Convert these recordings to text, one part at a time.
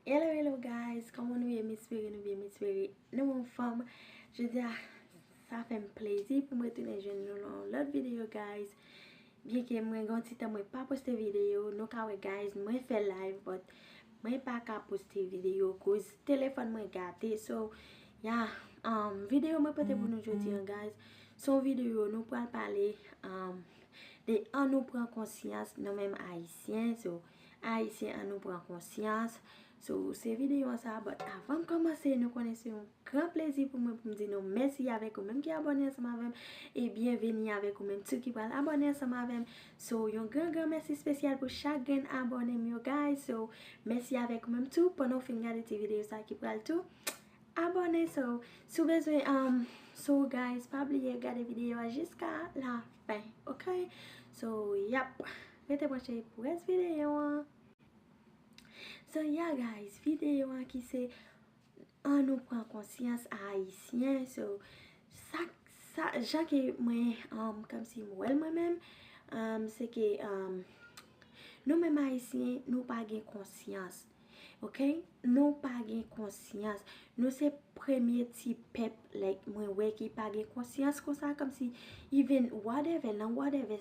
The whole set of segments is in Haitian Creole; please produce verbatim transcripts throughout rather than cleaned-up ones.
Hello, hello guys, kòman nou ye? M espere nou byen, m espere nou anfòm. Jodi a, sa fè m plezi pou m retounen jwenn nou nan yon lòt videyo, guys. Byenke mwen gen yon ti tan mwen pa poste videyo, nou ka wè, guys, mwen fè live, but mwen pa ka poste videyo koz telefòn mwen gate. So, ya, um, videyo mwen pote pou nou jodi an, guys, se yon videyo nou pral pale, um, de ann nou pran konsyans, nou menm Ayisyen. So, Ayisyen, ann nou pran konsyans. So, se videyo an sa, but avan m kòmanse, nou konnen se yon gran plezi pou mwen pou m di nou mèsi avèk ou menm ki abòne ansanm avè m, e byenveni avèk ou menm tou ki pral abòne ansanm avè m. So, yon gran, gran mèsi espesyal pou chak grenn abòne m yo, guys. So, mèsi avèk ou menm tou, pandan w fin gade ti videyo sa ki pral tou abòne. So, si w bezwen, um, so, guys, pa bliye gade videyo a jiska la fen, ok? So, yap, rete branche pou rès videyo an. So, ya, guys, videyo an ki se ann nou pran konsyans Ayisyen. So, sa, sa, jan ke mwen, um, kòmsi m wè l mwen menm, um, se ke, um, nou menm Ayisyen, nou pa gen konsyans. Ok? Nou pa gen konsyans. Nou se premye ti pèp, like, mwen wè ki pa gen konsyans konsa, kòmsi, even whatever, nan whatever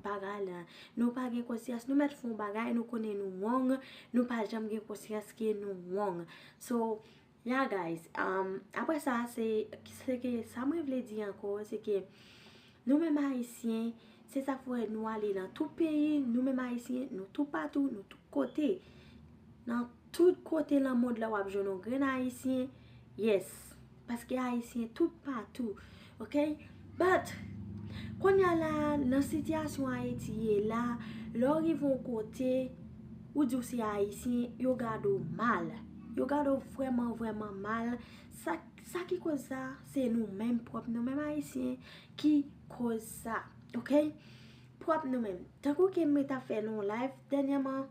bagay la. Nou pa gen konsyans, nou mèt fè yon bagay, nou konnen nou wrong, nou pa janm gen konsyans ke nou wrong. So, ya, guys, um, apre sa, se, se ke sa mwen vle di ankò, se ke nou menm Ayisyen, se sa k fè nou ale nan tout peyi, nou menm Ayisyen, nou toupatou, nou tout kote. Nan tout kote nan mond la w ap jwenn yon grenn Ayisyen, yes. Paske Ayisyen tout patou, ok? But, kounye a la, nan sitiyasyon Ayiti ye la, lè w rive yon kote, ou di w se Ayisyen, yo gade w mal. Yo gade w vrèman, vrèman mal. Sa, sa ki koz sa, se nou menm pwòp, nou menm Ayisyen ki koz sa, ok? Pwòp nou menm. Tankou ke mwen t ap fè nan yon live dènyèman,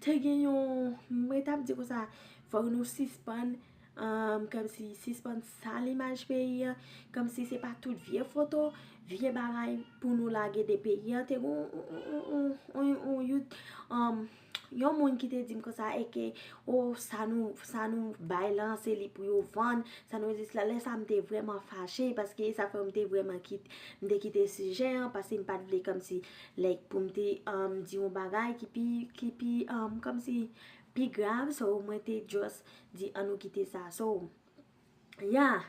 te gen yon, mwen t ap di konsa, fòk nou sispann, um, kòmsi sispann sal imaj peyi an, kòmsi se pa tout vye foto, vye bagay pou nou lage de peyi an. Te gen yon, yon, yon, yon, yon, yon youth, um, yon moun ki te di m konsa, e ke, o, sa nou, sa nou bay lan, se li pou yo vann, sa nou di la, lè sa m te vrèman fache, paske sa fè m te vrèman kit-, m te kite sijè an, paske m pa t vle kòmsi, like, pou m te, um, di yon bagay ki pi, ki pi, um, kòmsi pi grav, so mwen te just di ann nou kite sa. So, ya,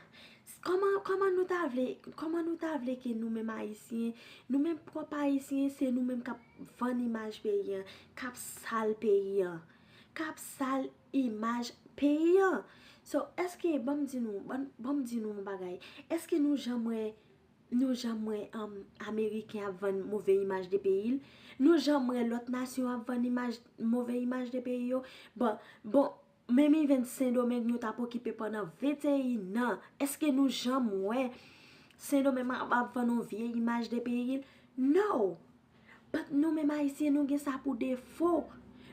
kòman, kòman nou ta vle, kòman nou ta vle ke nou menm Ayisyen, nou menm pwòp Ayisyen, se nou menm k ap vann imaj peyi an, k ap sal peyi an, k ap sal imaj peyi an? So, èske, ban m di nou, ban, ban m di nou yon bagay, èske nou janm wè, nou janm wè, um, Ameriken ap vann move imaj de peyi l? Nou janm wè lòt nasyon ap vann imaj, move imaj de peyi yo? Bon, bon, menm even Sendomeng nou t ap okipe pandan venteyen an. Èske nou janm wè Sendomeng ap, ap vann yon vye imaj de peyi l? No! But nou menm Ayisyen, nou gen sa pou defo.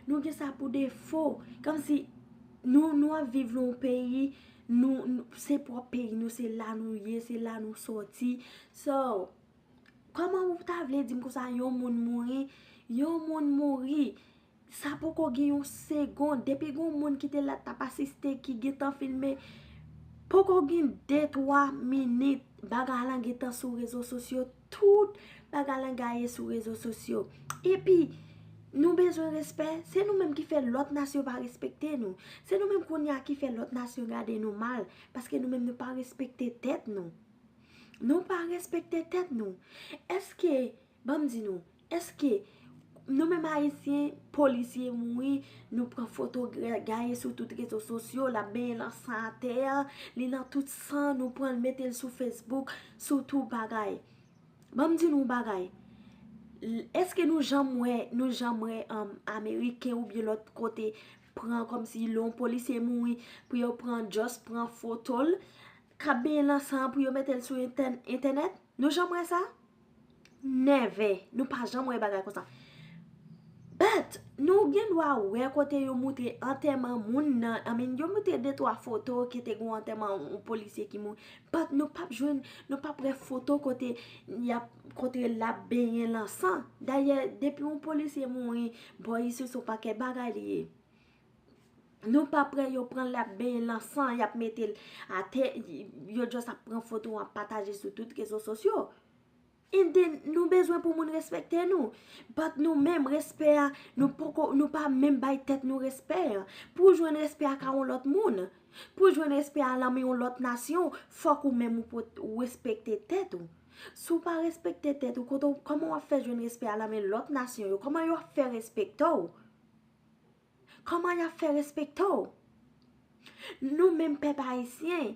Nou gen sa pou defo. Kòmsi nou, nou ap viv nan yon peyi, nou, nou, se pwòp peyi nou, se la nou ye, se la nou sòti. So, kòman ou ta vle di m konsa yon moun mouri, yon moun mouri, sa poko gen yon segonn, depi gen yon moun ki te la t ap asiste, ki gentan filme, poko gen de, twa minit, bagay lan gentan sou rezo sosyo, tout bagay lan gaye sou rezo sosyo. Epi, nou bezwen respè, se nou menm ki fè lòt nasyon pa respekte nou. Se nou menm kounye a ki fè lòt nasyon gade nou mal, paske nou menm nou pa respekte tèt nou. Nou pa respekte tèt nou. Èske, ban m di nou, èske nou menm Ayisyen, polisye mouri, nou pran foto, gaye sou tout rezo sosyo, l ap benyen nan san atè, li nan tout san, nou pran l mete l sou Facebook, sou tout bagay. Ban m di nou yon bagay. Èske nou janm wè, nou janm wè, um, Ameriken oubyen lòt kote pran kòmsi lè yon polisye mouri, pou yo pran, just pran foto l, k ap benyen nan san an pou yo mete l sou entè-, entènèt? Nou janm wè sa? Never. Nou pa janm wè bagay konsa. But, nou gen dwa wè kote yo moutre antèman moun nan. I mean, yo moutre de twa foto ke te gen yon antèman yon polisye ki mouri. But, nou p ap jwenn, nou p ap wè foto kote y ap, kote l ap benyen nan san. Dayè, depi yon polisye mouri, bò isit se yon pakèt bagay li ye. Nou pa prè, yo pran l, y ap benyen nan san, y ap mete l atè, yo just ap pran foto, ap pataje sou tout rezo sosyo. And then, nou bezwen pou moun respekte nou. But nou menm, respè a, nou poko, nou pa menm bay tèt nou respè a. Pou w jwenn respè a ka yon lòt moun. Pou w jwenn respè a nan men yon lòt nasyon, fòk ou menm ou pot, ou respekte tèt ou. Si w pa respekte tèt ou, kote w, kòman w ap fè jwenn respè a nan men lòt nasyon yo? Kòman yo ap fè respekte w? Kòman y ap fè respekte w? Nou menm pèp ayisyen,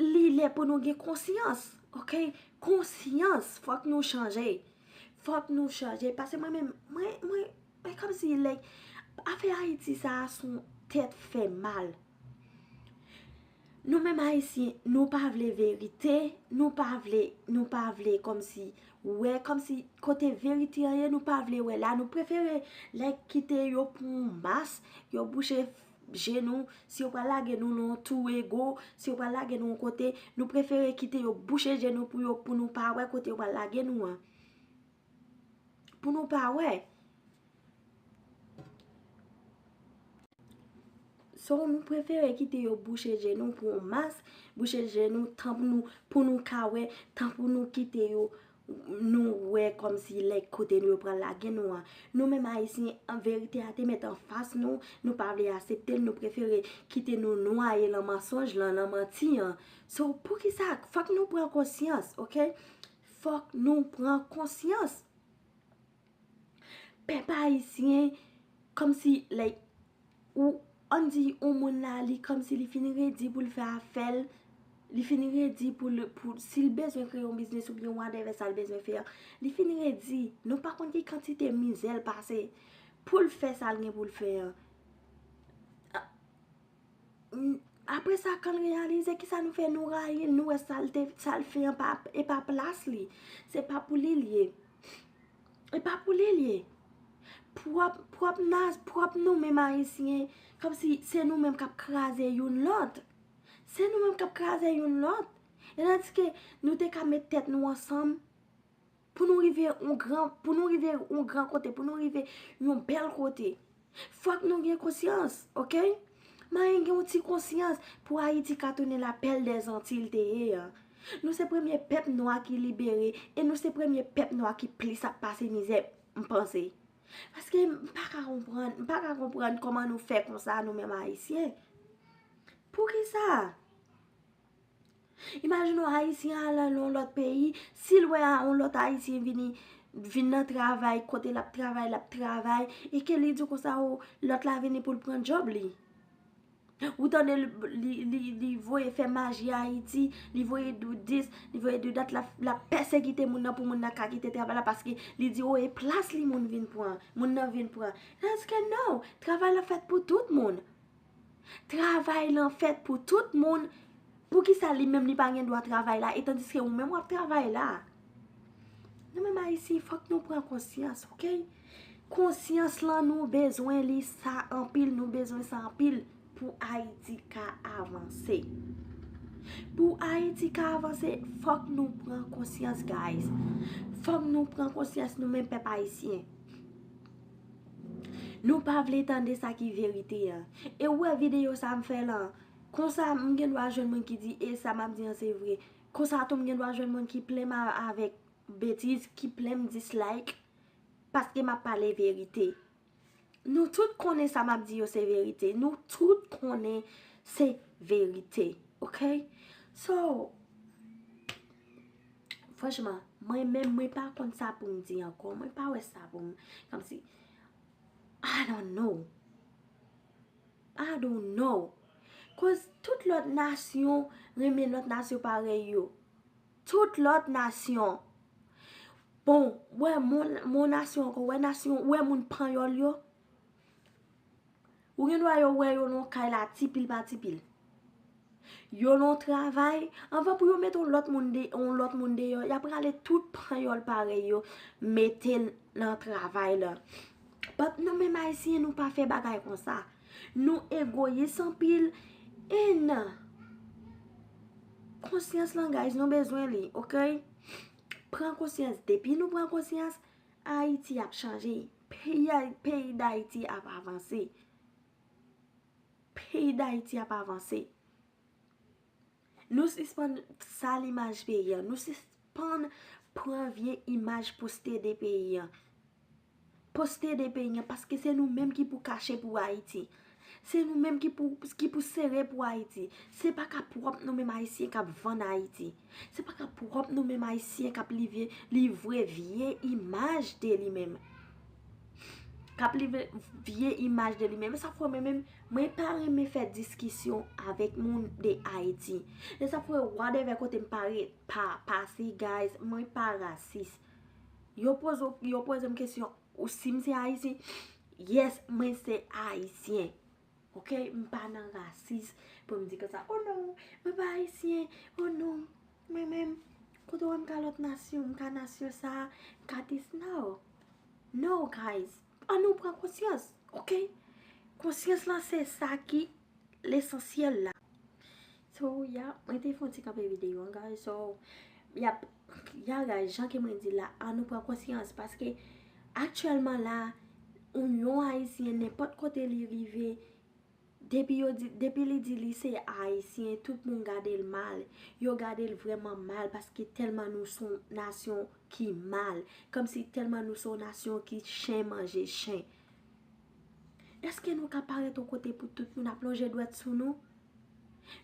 li lè pou nou gen konsyans, oke? Konsyans, fòk nou chanje. Fòk nou chanje. Paske mwen menm, mwen, mwen, mwen kòmsi, like, afè Ayiti sa a se yon tèt fè mal. Nou menm ayisyen, nou pa vle verite, nou pa vle, nou pa vle kòmsi wè, kòmsi kote verite an ye, nou pa vle wè la, nou prefere, like, kite yo pou yon mas, yo bouche je nou, si yo pral lage nou nan yon tou ego, si yo pral lage nou yon kote, nou prefere kite yo bouche je nou pou yo, pou nou pa wè kote yo pral lage nou an. Pou nou pa wè. So, nou prefere kite yo bouche je nou pou yon mas, bouche je nou, tan pou nou, pou nou ka wè, tan pou nou kite yo, nou wè kòmsi lè kote nou yo pral lage nou an. Nou menm ayisyen, an verite a te mèt anfas nou, nou pa vle aksepte l, nou prefere kite nou nwaye nan mansonj lan, nan manti an. So, poukisa? Fòk nou pran konsyans, oke? Fòk nou pran konsyans. Pèp ayisyen, kòmsi, like, ou, ann di, yon moun la, li kòmsi li fin redi pou l fè afè l, li fin redi pou l, pou, si l bezwen kreye yon biznis oubyen whatever sa l bezwen fè an, li fin redi, nou pa konn ki kantite mizè l pase pou l fè sa l gen pou l fè an. Apre sa, kan l reyalize, kisa nou fè? Nou rayi l, nou wè sa l te, sa l fè an pa, e pa plas li. Se pa pou li l ye. E pa pou li l ye. Pwòp, pwòp nas, pwòp nou menm ayisyen, kòmsi se nou menm k ap kraze youn lòt. Se nou menm k ap kraze youn lòt. E tandiske nou te ka met tèt nou ansanm, pou nou rive yon gran, pou nou rive yon gran kote, pou nou rive yon bèl kote, fòk nou gen konsyans, oke? Manyen gen yon ti konsyans pou Ayiti ka tounen la perle des Antilles l te ye an. Nou se premye pèp nwa ki libere e nou se premye pèp nwa ki plis ap pase mizè, m panse. Paske m pa ka konprann, m pa ka konprann kòman nou fè konsa nou menm ayisyen. Poukisa? Imajine w ayisyen al nan yon lòt peyi, si l wè a yon lòt ayisyen vini, vin nan travay, kote l ap travay, l ap travay, e ke li di w konsa, o, lòt la vini pou l pran djòb li. Ou tande li, li, li, li voye fè maji Ayiti, li voye di w dis, li voye di w dat, l ap, l ap pèsekite moun nan pou moun nan ka kite travay la paske li di, o, e plas li moun vin pran, moun nan vin pran. Tandis ke non, travay la fèt pou tout moun. Travay lan fèt pou tout moun. Poukisa li menm li pa gen dwa travay la, e tandiske ou menm w ap travay la? Nou menm ayisyen, fòk nou pran konsyans, oke? Konsyans lan nou bezwen li sa anpil, nou bezwen sa anpil pou Ayiti ka avanse. Pou Ayiti ka avanse, fòk nou pran konsyans, guys. Fòk nou pran konsyans nou menm pèp ayisyen. Nou pa vle tande sa ki verite an. E ou wè videyo sa m fè lan, konsa m gen dwa jwenn moun ki di, e sa m ap di an se vre. Konsa tou m gen dwa jwenn moun ki plen m a-, avèk betiz, ki plen m dislike, paske m ap pale verite. Nou tout konnen sa m ap di yo se verite. Nou tout konnen se verite. Oke? So, franchman, mwen menm, mwen pa konn sa pou m di ankò. Mwen pa wè sa pou m, kòmsi, I don't know. I don't know. Koz tout lòt nasyon renmen lòt nasyon parèy yo. Tout lòt nasyon. Bon, wè mon, mon nasyon ankò, wè nasyon, wè moun panyòl yo. Ou gen dwa yo wè yo nan kay la tipil pa tipil. Yo nan travay, anvan pou yo mete yon lòt moun de, yon lòt moun deyò, y ap rale tout panyòl parèy yo, mete l nan travay la. But nou menm ayisyen, nou pa fè bagay konsa. Nou egoyis anpil, e nan konsyans lan, guys, nou bezwen li, oke? Pran konsyans. Depi nou pran konsyans, Ayiti ap chanje. Peyi, peyi Dayiti ap avanse. peyi Dayiti ap avanse. Nou sispann sal imaj peyi an. Nou sispann pran vye imaj poste de peyi an. Poste de peyi an, paske se nou menm ki pou kache pou Ayiti. Se nou menm ki pou, ki pou sere pou Ayiti. Se pa ka pwòp nou menm Ayisyen k ap vann Ayiti. Se pa ka pwòp nou menm Ayisyen k ap livre, livre vye imaj de li menm. K ap livre vye imaj de li menm. E sa fè mwen menm, mwen pa renmen fè diskisyon avèk moun de Ayiti. E sa fè wadèvè kote m pare pa, pase, guys, mwen pa rasis. Yo poze, yo poze m kesyon, ou si m se Ayisyen? Yes, mwen se Ayisyen. Ok, m pa nan rasis pou m di konsa, oh non, mwen pa Ayisyen, oh non, mwen menm, kote w wè m ka lòt nasyon, m ka nasyon sa, m ka dis, no. No, guys, an nou pran konsyans, ok? Konsyans lan se sa ki lesansyèl la. So, ya, mwen te fè yon ti kanpe videyo an, guys. So, yap, ya, guys, jan ke mwen di la, an nou pran konsyans, paske aktyèlman la, yon, yon Ayisyen, nenpòt kote li rive, depi yo di, depi li di li se Ayisyen, tout moun gade l mal. Yo gade l vrèman mal, paske tèlman nou se yon nasyon ki mal. Kòmsi tèlman nou se yon nasyon ki chen manje chen. Èske nou ka parèt yon kote pou tout moun ap lonje dwèt sou nou?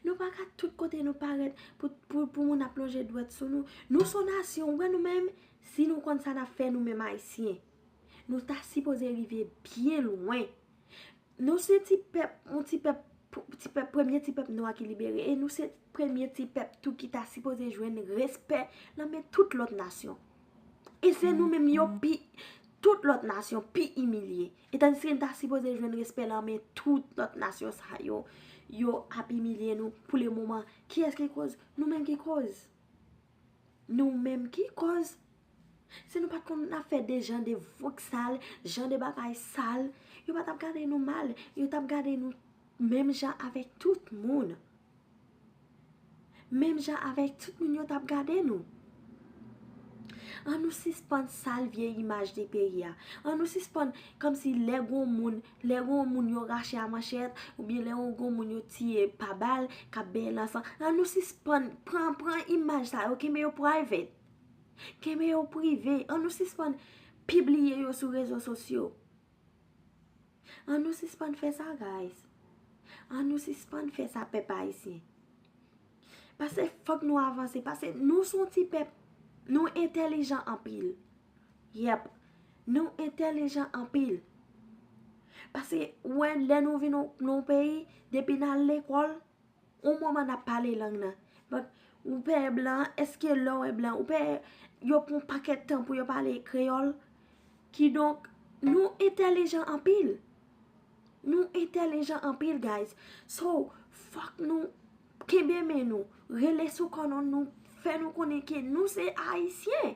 Nou pa ka tout kote nou parèt pou, pou, pou moun ap lonje dwèt sou nou. Nou se yon nasyon, ou wè nou menm, si nou konn sa n ap fè nou menm Ayisyen, nou ta sipoze rive byen lwen. Nou se ti pèp, yon ti pèp, ti pèp, premye ti pèp nwa ki libere, e nou se premye ti pèp tou ki ta sipoze jwenn respè nan men tout lòt nasyon. E se nou menm yo pi, tout lòt nasyon pi imilye. E tandiske n ta sipoze jwenn respè nan men tout lòt nasyon sa yo. Yo ap imilye nou pou le moman. Kiyès ki koz? Nou menm ki koz. Nou menm ki koz. Si nou pa t konn ap fè de jan de vòk sal, jan de bagay sal, yo pa t ap gade nou mal. Yo t ap gade nou menm jan avèk tout moun. Menm jan avèk tout moun yo t ap gade nou. An nou sispann sal vye imaj de peyi a. An nou sispann kòmsi lè gon moun, lè gon moun yo rache a manchèt, oubyen lè gon moun yo tiye pa bal, k ap benyen nan san. An nou sispann pran, pran imaj sa yo, kenbe yo private. Kenbe yo prive. An nou sispann pibliye yo sou rezo sosyo. An nou sispann fè sa, guys. An nou sispann fè sa, pèp ayisyen. Paske fòk nou avanse. Paske nou se yon ti pèp. Nou entèlijan anpil. Yep. Nou entèlijan anpil. Paske, ou wè, lè nou vin nan, nan yon peyi, depi n al lekòl, yon moman n ap pale lang nan. But, ou pè blan, èske lè w wè blan, ou pè, yo pran pakèt tan pou yo pale kreyòl? Kidonk, nou entèlijan anpil. Nou entèlijan anpil, guys. So, fòk nou kenbe men nou, rele sou kò nou, nou fè nou konnen ke nou se Ayisyen.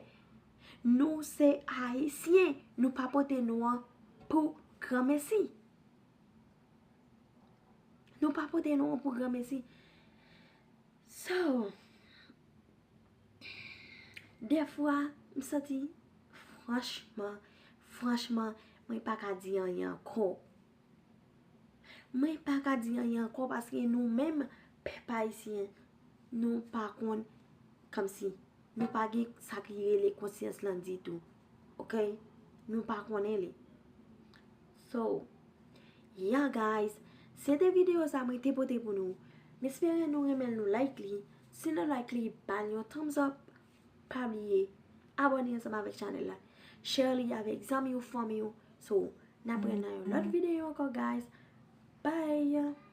Nou se Ayisyen. Nou pa pote non an pou granmesi. Nou pa pote non an pou granmesi. So, dèfwa, m santi, franchman, franchman, mwen pa ka di anyen ankò. Mwen pa ka di anyen ankò paske nou menm, pèp ayisyen, nou pa konn, kòmsi, nou pa gen sa ki rele konsyans lan ditou. Ok? Nou pa konnen li. So, yeah, guys, se te videyo sa mwen te pote pou nou. M espere nou renmen l, nou like li. Si nou like li, ba l yon thumbs up. Pa bliye abòne ansanm avèk chanèl la. Share li avèk zanmi w, fanmi w. So, n ap wè nan yon lòt videyo ankò, guys. Bye!